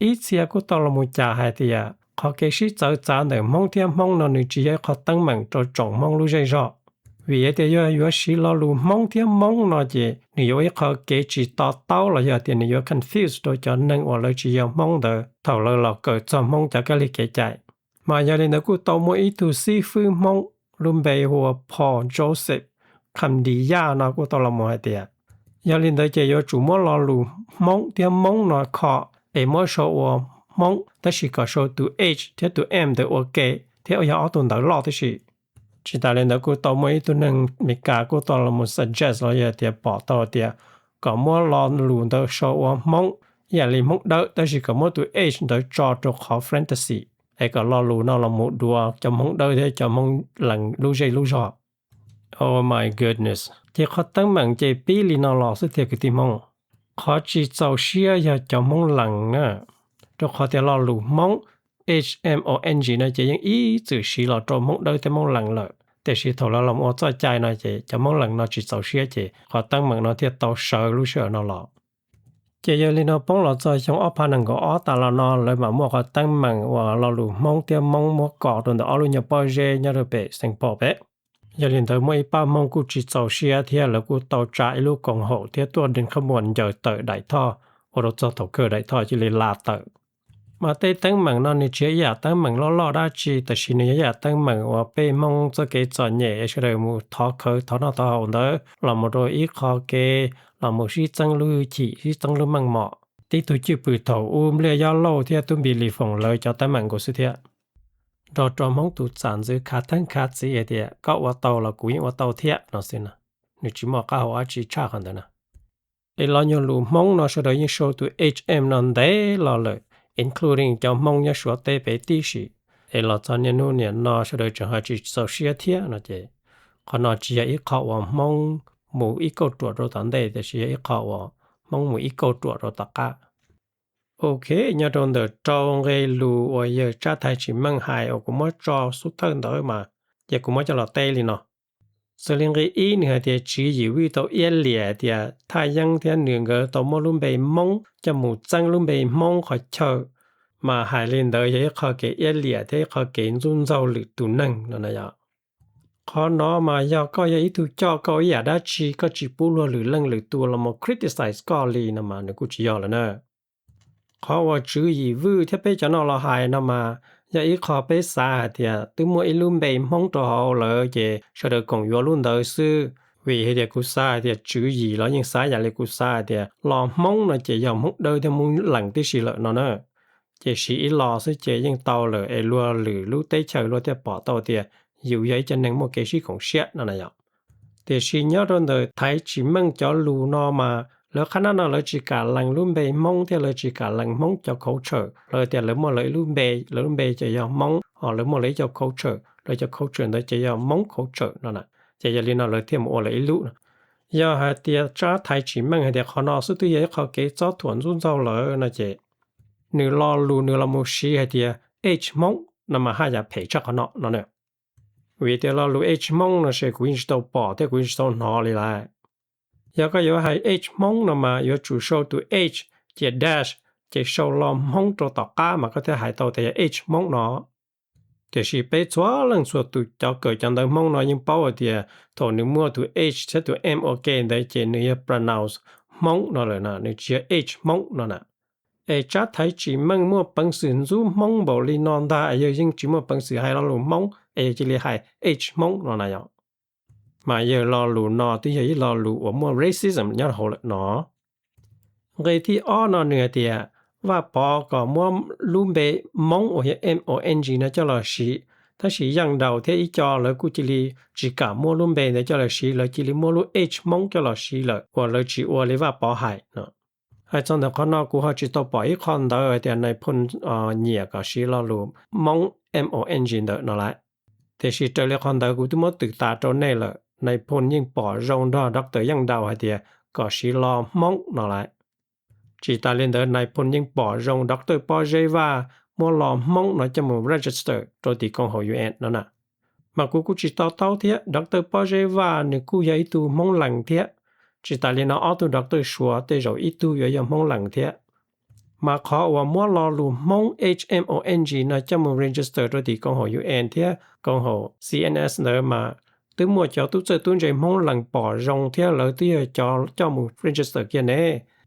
Ib txhia kuj tau los mus cas hais tias qhov kev sib txawv txav ntawm Hmoob thiab Hmoob no nws tsis yog ib qho teeb meem rau tsoom Hmoob lub zej zog. Vim tias yog yuav siv lo lus Hmoob thiab Moob no ces nws yuav ua ib qho kev tsis to taub los yog tias nws yuav confuse rau cov neeg uas lawv tsis yog Hmoob ntawd thaum lawv los kawm txog Hmoob cov kab lig kev cai. Mas yog li ntawd kuj tau muaj ib tug xib fwb Hmoob lub npe hu ua Paul Joseph Kham Dis Yaj no kuj tau los mus hais tias yog li ntawd ces yuav tsum muab lo lus Hmoob thiab Moob no kho es muab sau ua Hmoob tab sis kom sau tus H thiab tus M ntawd ua ke thiab yog ob tug ntawv loj tib si. Tsis tas li ntawd kuj tau muaj ib tug neeg Meskas kuj tau los mus suggest los yog tias pom tau tias kom muab lo lus ntawd sau ua Hmoob ib yam li Hmoob Dawb tab sis kom muab tus H ntawd tso rau qhov parenthesis es kom lo lus no los mus duav cov Hmoob Dawb thiab cov Hmoob Lees lub zej lub zog. Oh my goodness, ces qhov teeb meem ces pib li no los xwb tiag kwv tij Hmoob. Qhov tsis txaus siab yog cov Hmoob Lees na, rau qhov tias lo lus Hmoob H M O N G no ces yeej ib txwm siv los rau Hmoob Dawb thiab Hmoob Lees lawm, tiam sis thaum lawv los ua txoj cai no ces cov Hmoob Lees no tsis txaus siab ces qhov teeb meem no thiaj tau sawv lub sij hawm no los. Ces yog li no poob los txog xyoo ob phav nees nkaum ob tas los no lawv mam muaj qhov teeb meem uas lo lus Hmoob thiab Moob muab kos rau ntawm ob lub nyuag pob zeb nyob rau pem Saint Paul pem. Yog li ntawd muaj ib pab Hmoob kuj tsis txaus siab thiab lawv kuj tau tsa ib lub koom haum thiab tuaj dees qhab muas ncaws tawm daim thoj, ua rau txog thaum kawg daim thoj cia li la tawm. Mas tej teeb meem no nws tsis yog ib yam teeb meem loj loj dab tsi, tab sis nws yog ib yam teeb meem uas peb Hmoob txoj kev txom nyem sawv daws mus thov khawv thov noj thov haus ntawd los mus rau ib qho kev los mus sib txeeb lub hwj chim sib txeeb lub meej mom. Tib tug cwj pwm thaum ub Npliaj Yob Lauj thiab Tub Npis Lis Foom lawv cov teeb meem nkaus xwb thiab. Nrog rau Hmoob tus txam ntxwv khav theeb khav txiv hais tias koj ua tau los kuv yeej ua tau thiab no xwb na. Nws tsis muaj qab hau dab tsi tshaj qhov ntawd na. Es lo nyuag lus Hmoob no sawv daws yeej sau tus H M no ntev los lawm, including cov Hmoob nyob Suav teb pem tib si. Es los txog niaj hnub niam no sawv daws tseem ho tsis txaus siab thiab no ces qhov no tsis yog ib qho uas Hmoob mus ib kauj ruam rau tom ntej, tiam sis yog ib qho uas Hmoob mus ib kauj ruam rau tom qab. Ok, nyob rau ntawm rau nqe lus uas yawg Tsab Thaiv Tsim Meej hais uas kuv muab tso xub thawj ntawd mas, ces kuv muab coj los teb li no. Xws li nqe ib nws hais tias Tswv Yim Vwj tau iab liam tias Thaj Yeeb thiab nws nkawd tau muab lub npe Hmoob coj mus txeeb lub npe Hmoob qhov chaw, mas hais li ntawd yog ib qho kev iab liam thiab ib qho kev ntxub ntxaug lwm tus neeg no na yom. Qhov no mas yog koj yog ib tug coj koj ib yam dab tsi koj tsis pub luag lwm leej lwm tus los mus criticize koj li no mas nws kuj tsis yog lawm na. Qhov uas Tswv Yim Vwj thiab peb cov no los hais no mas yog ib qho peb xav hais tias twb muaj ib lub npe Hmoob rau hauv lawm ces sawv daws koom yuav lub ntawd xwb. Vim hais tias kuv xav hais tias Tswv Yim los yeej xav yam li kuv xav hais tias lo Hmoob no ces yog Hmoob Dawb thiab Hmoob Lees tib si lawm no na. Ces siv ib lo xwb ces yeej tau lawm es luag lwm lub teb chaws luag thiaj pom tau tias yus yog ib co neeg muaj kev sib koom siab no na yom. Tiam sis nyob rau ntawm Thaiv Tsim Meej cov lus no mas lawv qhab nab no lawv tsis kam lees lub npe Hmoob thiab lawv tsis kam lees Hmoob cov culture, lawv tias lawv muaj lawv ib lub npe, lawv lub npe ces yog Hmoob, ho lawv muaj lawv ib co culture, lawv cov culture ntawd ces yog Hmoob culture no na. Ces yog li no lawv thiaj mus ua lawv ib lub no. Yog hais tias Tsab Thaiv Tsim Meej hais tias qhov no xwb twb yog ib qho kev txob thuam ntxub ntxaug lawm no ces nws lo lus nws los mus siv hais tias H Hmoob, no mas haj yam phem tshaj qhov no no na. Vim tias lo lus H Hmoob no ces kuv yeej tsis tau pom thiab kuv yeej tsis tau hnov li lawm. Yog koj yuav hais H Hmoob no mas yuav tsum sau tus H, ces dash, ces sau lo Hmoob rau tom qab mas koj thiaj hais tau tias yog H Hmoob no. Tiam sis peb txhua leej txhua tus cov kawm cov ntawv Hmoob no yeej paub hais tias thaum nws muaj tus H thiab tus M ua ke ntawd ces nws yog pronounce Hmoob no lawm na, nws tsis yog H Hmoob no na. Es Tsab Thaiv Tsim Meej muaj peev xwm ntxub Hmoob npaum li no ntag es yawg yeej tsis muaj peev xwm hais lo lus Hmoob es yawg cia li hais H Hmoob no na yom. Mas yawg lo lus no twb yog ib lo lus uas muaj racism nyob hauv lawm no. Nqe thib ob no nws hais tias Vaj Pov kom muab lub npe Moob uas yog M O N G no coj los siv, tab sis Yaj Daus thiab ib co lawv kuj cia li tsis kam muab lub npe ntawd coj los siv, lawv cia li muab lub H Hmoob coj los siv lawm uas lawv tsis ua li Vaj Pov hais no. Hais txog ntawm qhov no kuv ho tsis tau pom ib qho ntawv hais tias nais phoo nyiam kom siv lo lus Moob M O N G ntawm no lawm. Tiam sis raws li qhov ntawv kuv twb muab twm tas rau nej lawm, nais phoo yeej pom zoo nrog Doctor Yaj Daus hais tias kom siv lo Hmoob no lawm. Tsis tas li ntawd nais phoo yeej pom zoo Doctor Pob Zeb Vaj muab lo Hmoob no coj mus register rau tim koom haum U N no na. Mas kuv kuj tsis to taub thiab, Doctor Pob Zeb Vaj nws kuj yog ib tug Hmoob Lees thiab. Tsis tas li no ob tug Doctor Suav tej zaum ib tug yuav yog Hmoob Lees thiab. Mas qhov uas muab lo lus Hmoob H M O N G no coj mus register rau tim koom haum U N thiab koom haum C N S ntawd mas twb muaj cov tub txawj tub ntse Hmoob Lees pom zoo thiab lawv twb yog cov coj mus register kiag ne.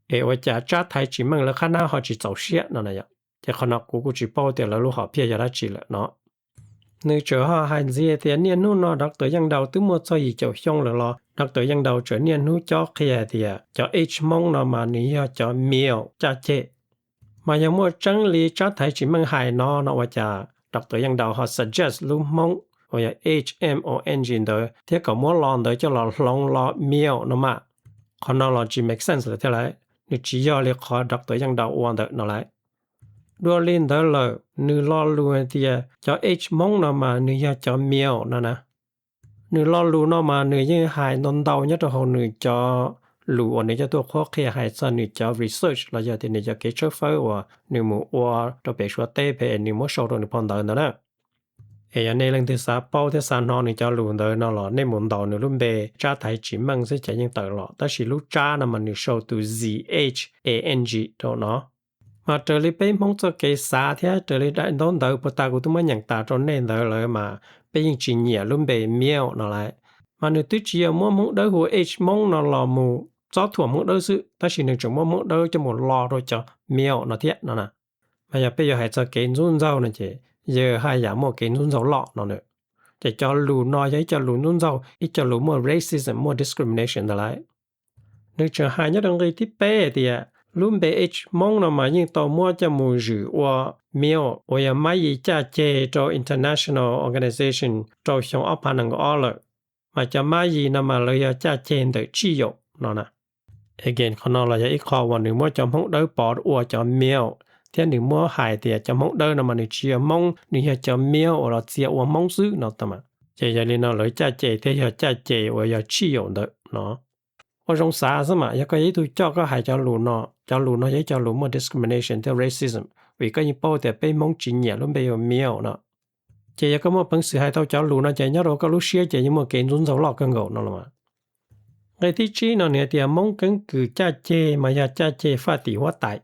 Es ua cas Tsab Thaiv Tsim Meej lawv qhab nab ho tsis txaus siab no na yom? Ces qhov no kuv kuj tsis paub tias lawv lub hom phiaj yog dab tsi lawm no. Nws tseem ho hais ntxiv tias niaj hnub no Doctor Yaj Daus twb muaj txog yim caum xyoo lawm los Doctor Yaj Daus tseem niaj hnub cob qhia hais tias cov H Hmoob no mas nws yog cov male caj ceg. Mas yog muaj tseeb li Tsab Thaiv Tsim Meej hais no no ua cas Doctor Yaj Daus ho suggest lub Hmoob uas yog H M O N G ntawd thiab kom muab lo ntawd coj los hloov lo male no mas? Qhov no los tsis make sense lawm thiab lauj, nws tsis yog li qhov Doctor Yaj Daus ua ntawm no lauj. Dua li ntawd lawm nws lo lus hais tias cov H Hmoob no mas nws yog cov male no na. Nws lo lus no mas nws yeej hais ntau ntau nyob rau hauv nws cov lus uas nws coj tuaj qhuab qhia hais txog nws cov research los yog tias nws cov kev tshawb fawb uas nws mus ua rau pem Suav teb pem nws muab sau rau nws phau ntawv ntawd na. Es yog nej leej twg xav paub thiab xav hnov nws cov lus ntawd no los nej mus ntaus nws lub npe Tsab Thaiv Tsim Meej xwb ces yeej tawm los, tab sis lub Tsab no mas nws sau tus Z H A N G rau no. Mas raws li peb Hmoob txoj kev xav thiab raws li daim ntaub ntawv puag ta kuv twb muab nyeem tas rau nej ntawd lawm mas peb yeej tsis nyiam lub npe male no lauj. Mas nws twb tsis yog muab Hmoob Dawb hu H Hmoob no los mus txob thuam Hmoob Dawb xwb, tab sis nws tseem muab Hmoob Dawb coj mus lo rau cov male no thiab no na. Mas yog peb yuav hais txog kev ntxub ntxaug no ces yawg haj yam muaj kev ntxub ntxaug loj no na. Ces cov lus no yog ib co lus ntxub ntxaug, ib co lus muaj racism, muaj discrimination ntawd lauj. Nws tseem hais nyob rau nqe thib peb tias lub npe H Hmoob no mas yeej tau muab coj mus zwm ua male uas yog Mab Yis caj ceg rau international organization rau xyoo ob phav nees nkaum ob lawm. Mas cov Mab Yis no mas lawv yog caj ceg ntawm Tsij Yaum no na. Again, qhov no los yog ib qho uas nws muab cov Hmoob Dawb pov ua cov male, thiab nws muab hais tias cov Hmoob Dawb no mas nws tsis yog Hmoob, nws yog cov male uas los txia ua Hmoob xwb no tau mas. Ces yog li no lawv caj ces thiaj yog caj ces uas yog Tsij Yaum ntawm no. Ua zoo xav xwb mas, yog koj yog ib tug coj koj hais cov lus no, cov lus no yog ib co lus muaj discrimination thiab racism, vim koj yeej paub tias peb Hmoob tsis nyiam lub npe hu male no. Ces yog koj muaj peev xwm hais tau cov lus no ces nyob rau koj lub siab ces yeej muaj kev ntxub ntxaug loj kawg nkaus no los mas. Nqe thib tsib no nws hais tias Hmoob keeb kwm caj ces mas yog caj ces faj tim huab tais.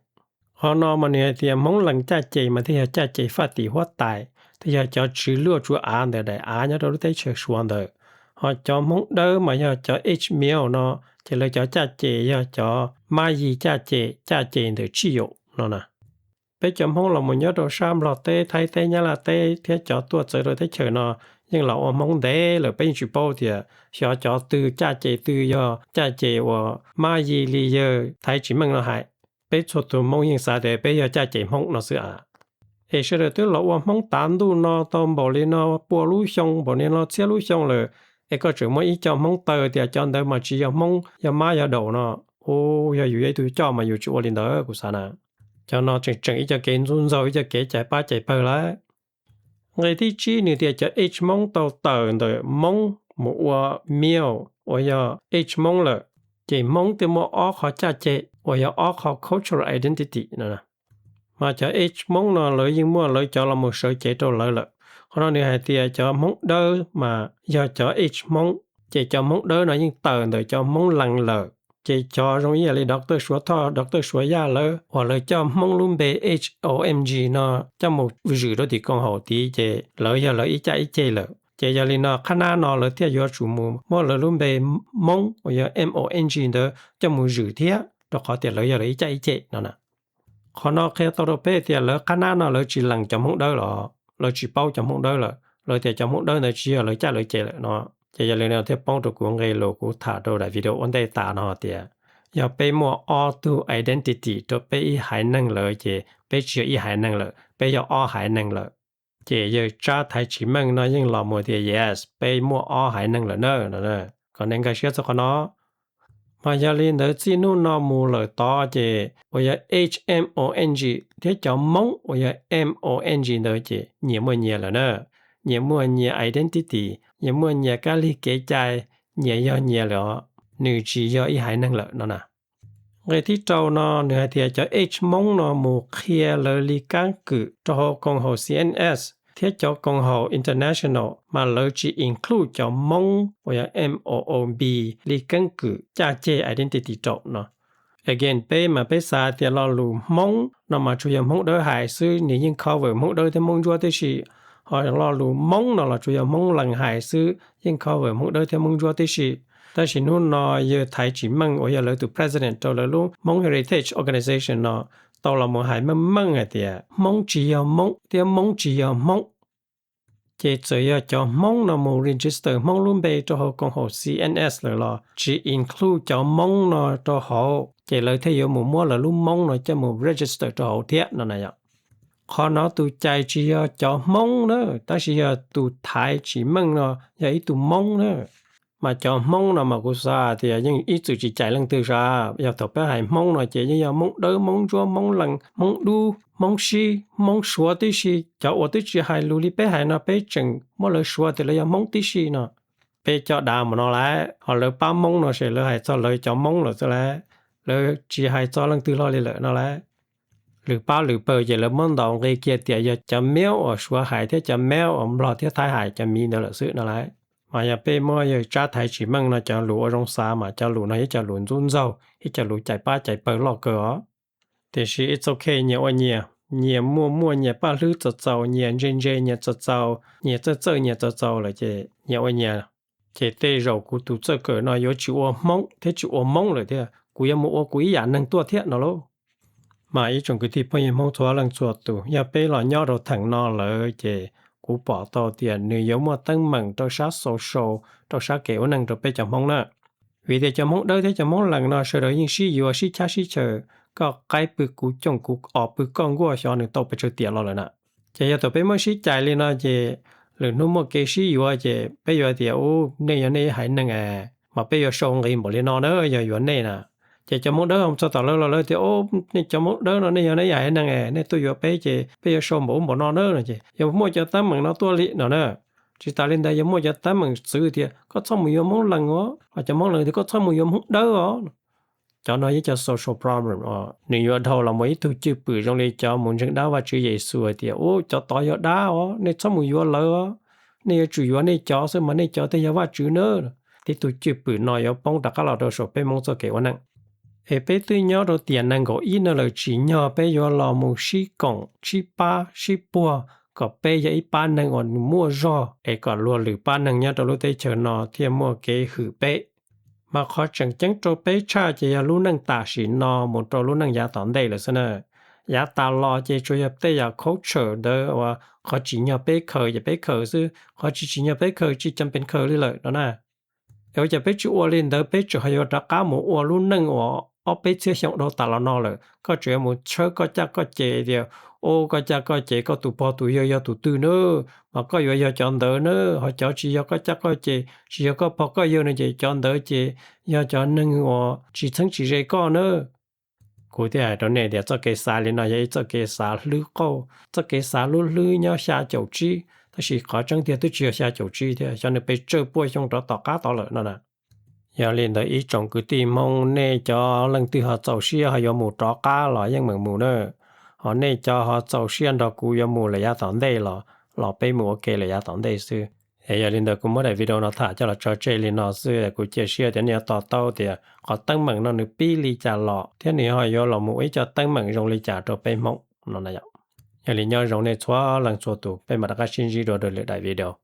Qhov no mas nws hais tias Hmoob Lees caj ces mas thiaj yog caj ces faj tim huab tais, thiaj yog cov tswv luaj tsuv av ntawm daim av nyob rau lub teb chaws Suav ntawd. Ho cov Hmoob Dawb mas yog cov H male no, ces lawv cov caj ces yog cov Mab Yis caj ces, caj ces ntawm Tsij Yaum no na. Peb cov Hmoob los mus nyob rau sab Nplog teb, Thaib teb, Nyab Laj teb thiab cov tuaj txawv rau teb chaws no yeej los ua Hmoob ntev lawm, peb yeej tsis paub tias xyov cov twg caj ces twg yog caj ces uas Mab Yis li yawg Thaiv Tsim Meej no hais. Peb txhua tus Hmoob yeej xav tias peb yog caj ces Hmoob no xwb a. Es sawv daws twb los ua Hmoob tav ntuj no tau npaum li no pua lub xyoo, npaum li no txhiab lub xyoo lawm, es koj tseem muaj ib co Hmoob taw tias cov ntawd mas tsis yog Hmoob, yog Mab yog Daum no. Ub, yog yus yog ib tug coj mas yus tsis ua li ntawd kuv xav na. Cov no tseem tseem ib co kev ntxub ntxaug, ib co kev cais pab cais pawg lawm. Nqe thib tsib nws tias cov H Hmoob tau tawm ntawm Moob mus ua Male uas yog H Hmoob lawm, ces Hmoob thiaj muaj ob qho caj ces uas yog ob qho cultural identity no. Mas cov H Hmoob no lawv yeej muaj lawv cov los mus sawv cev rau lawv lawm. Qhov no nws hais tias cov Hmoob Dawb mas yog cov H Hmoob, ces cov Hmoob Dawb no yeej tawm ntawm cov Hmoob Lees lawm. Ces cov zoo ib yam li Doctor Suav Thoj, Doctor Suav Yaj lawv uas lawv coj Hmoob lub npe H O M G no coj mus zwm rau tim koom haum tid, ces lawv yog lawv ib caj ib ceg lawm. Ces yog li no qhab nab no lawv thiaj yuav tsum mus muab lawv lub npe Hmoob uas yog M O N G ntawd coj mus zwm thiab, rau qhov tias lawv yog lawv ib caj ib ceg no na. Qhov no qhia tau rau peb tias lawv qhab nab no lawv tsis lees cov Hmoob Dawb los, lawv tsis paub cov Hmoob Dawb lawm, lawv tias cov Hmoob Dawb ntawd tsis yog lawv caj lawv ceg lawm no. Ces yog li no thiaj poob rau kuv nqe lus kuv tham rau daim video ua ntej tas no tias, yog peb muaj ob tug identity rau peb ib haiv neeg lawm ces peb tsis yog ib haiv neeg lawm, peb yog ob haiv neeg lawm. Ces yawg Tsab Thaiv Tsis Meej no yeej los mus tias yes, peb muaj ob haiv neeg lawm na. Kom nej nkag siab txog qhov no. Mas yog li ntawd txij hnub no mus lawm tod ces uas yog H M O N G thiab cov Hmoob uas yog M O N G ntawd ces nyias muaj nyias lawm na. Nyias muaj nyias identity, nyias muaj nyias kab lig kev cai, nyias yog nyias lawm os. Nws tsis yog ib haiv neeg lawm no na. Nqe thib rau no nws hais tias cov H Hmoob no mus qhia lawv li keeb kwm rau hauv koom haum C N S thiab cov koom haum international mas lawv tsis include cov Hmoob uas yog M O O B li keeb kwm caj ceg identity rau no. Again, peb mas peb xav tias lo lus Hmoob no mas tsuas yog Hmoob Dawb hais xwb, nws yeej cover Hmoob Dawb thiab Hmoob Ntsuab tib si. Ho lo lus Hmoob no los tsuas yog Hmoob Lees hais xwb, yeej cover Hmoob Dawb thiab Hmoob Ntsuab tib si. Tab sis hnub no yawg Thaiv Tsis Meej uas yog lawv tus president rau lawv lub Hmoob Heritage Organization no tau los mus hais meej meej hais tias Hmoob tsis yog Hmoob thiab Hmoob tsis yog Hmoob. Ces txawm yog cov Hmoob no mus register Hmoob lub npe rau hauv koom haum C N S lawm los tsis include cov Hmoob no rau hauv, ces lawv thiaj yuav mus muab lawv lub Hmoob no coj mus register rau hauv thiab no na yom. Qhov no tus cais tsis yog cov Hmoob na, tab sis yog tus Thaiv Tsis Meej no yog ib tug Hmoob na. Mas cov Hmoob no mas kuv xav tias yeej ib txwm tsis cais leej twg sav. Yog thaum peb hais Hmoob no ces yeej yog Hmoob Dawb, Hmoob Ntsuab, Hmoob Lees, Hmoob Dub, Hmoob Sib, Hmoob Suav tib si. Cov uas twb tsis hais lus li peb hais no peb tseem muab lawv suav tias lawv yog Hmoob tib si no. Peb coj dav mus no lawm, ho lawv pab Hmoob no ces lawv hais txog lawv cov Hmoob lawm xwb lawm, lawv tsis hais txog leej twg hlo li lawm no lawm. Lwm pab lwm pawg ces lawv muab ntaus nqi kiag tias yog cov Miab uas Suav hais thiab cov Miab uas Nplog thiab Thaib hais, cov Miv ntawd lawm xwb no lawm. Mas yog peb muab yawg Tsab Thaiv Tsis Meej no cov lus ua zoo xav mas cov lus no yog cov lus ntxub ntxaug, yog cov lus cais pab cais pawg loj kawg os. Tiam sis it's ok, nyias ua nyias, nyias muaj muaj nyias paj hlwb txaus txaus, nyias ntse ntse nyias txaus txaus, nyias txawj txawj nyias txaus txaus lawm ces nyias ua nyias. Ces tej zaum kuv tus txawj kawm no yuav tsis ua Hmoob thiab tsis ua Moob lawm thiab, kuv yuav mus ua kuv ib yam neeg tuaj thiab no lauj. Mas ib tsoom kwv tij phooj ywg Hmoob txhua leej txhua tus, yog peb los nyob rau theem no lawm ces kuv pom tau tias nws yuav muaj teeb meem rau sab social, rau sab kev ua neej rau peb cov Hmoob na. Vim tias cov Hmoob Dawb thiab cov Hmoob Lees no sawv daws yeej sib yuav sib chab sib chaws, koj qaib pw kuv cooj, kuv os pw koj nkuaj, xyov nws tau pes tsawg tiam los lawm na. Ces yog thaum peb muab sib cais li no ces lwm hnub muaj kev sib yuav ces peb yuav tias, u, nej yog nej ib haiv neeg es, mas peb yuav sau nqi npaum li no na yog yuav nej na. Ces cov Hmoob Dawb ho txog tom lawv los lawv tias, u, nej cov Hmoob Dawb no nej yog nej ib haiv neeg es, nej tuaj yuav peb ces peb yuav sau npaum ub npaum no na no ces yuav muaj cov teeb meem no tuaj li no na. Tsis tas li ntawd yuav muaj cov teeb meem txwv tias koj txhob mus yuav Hmoob Lees os, los cov Hmoob Lees tias koj txhob mus yuav Hmoob Dawb os. Cov no yog cov social problem os, nws yuav dhau los mus ib tug cwj pwm zoo li cov mus ntseeg dab Vajtswv Yexus hais tias, u, cov tod yog dab os, nej txhob mus yuav lawv os, nej yuav tsum yuav nej cov xwb mas nej cov thiaj yog Vajtswv na. Tib tug cwj pwm no yuav poob rov qab los rau saum peb Hmoob txoj kev ua neej. Es peb twb nyob rau tiam nees nkaum ib no lawm, tsim nyog peb yuav los mus sib koom sib pab sib puag kom peb yog ib pab neeg uas nws muaj zog es kom luag lwm pab neeg nyob rau lub teb chaws no thiaj muaj kev hwm peb. Mas qhov tseem ceeb rau peb tshaj ces yog lub neej tam sim no mus rau lub neej yav tom ntej lawm xwb na. Yav tas los ces tsuas yog tej yam culture ntawd uas qhov tsim nyog peb khaws ces peb khaws xwb, qhov tsis tsim nyog peb khaws tsis cam pees khaws li lawm no na. Es ua cas peb tsis ua li ntawd, peb tseem ho yuav rov qab mus ua lub neej uas ob peb txhiab xyoo dhau tas los no lawm? Koj tseem yuav mus tshawb koj caj koj ces tias, o, koj caj koj ces koj tus pog tus yawg yog tus twg na, mas koj yuav yog cov ntawd na. Ho cov tsis yog koj caj koj ces, tsis yog koj pog koj yawg no ces cov ntawd ces yog cov neeg uas tsis txheeb tsis ze koj na. Kuv thiaj hais rau nej tias txoj kev xav li no yog ib txoj kev xav hlwb qauj, txoj kev xav lub hlwb nyob xya caum tsib, tab sis qhov tseeb tiag twb tsis yog xya caum tsib thiab, xyov nws pes tsawg puas xyoo rov tom qab tod lawm no na. Yog li ntawd ib tsoom kwv tij Hmoob, nej cov leej twg ho txaus siab ho yuav mus rov qab los yeej meem mus na. Ho nej cov ho txaus siab nrog kuv yuav mus lawm yav tom ntej los, los peb mus ua ke lawm yav tom ntej xwb. Es yog li ntawd kuv muab daim video no tham coj los tso tseg li no xwb, kuv cia siab tias nej yuav to taub tias qhov teeb meem no nws pib li cas los thiab nws ho yuav los mus ua ib co teeb meem zoo li cas rau peb Hmoob no na yom. Yog li nyob zoo nej txhua leej txhua tus, peb mam rov qab sib ntsib dua rau lwm daim video.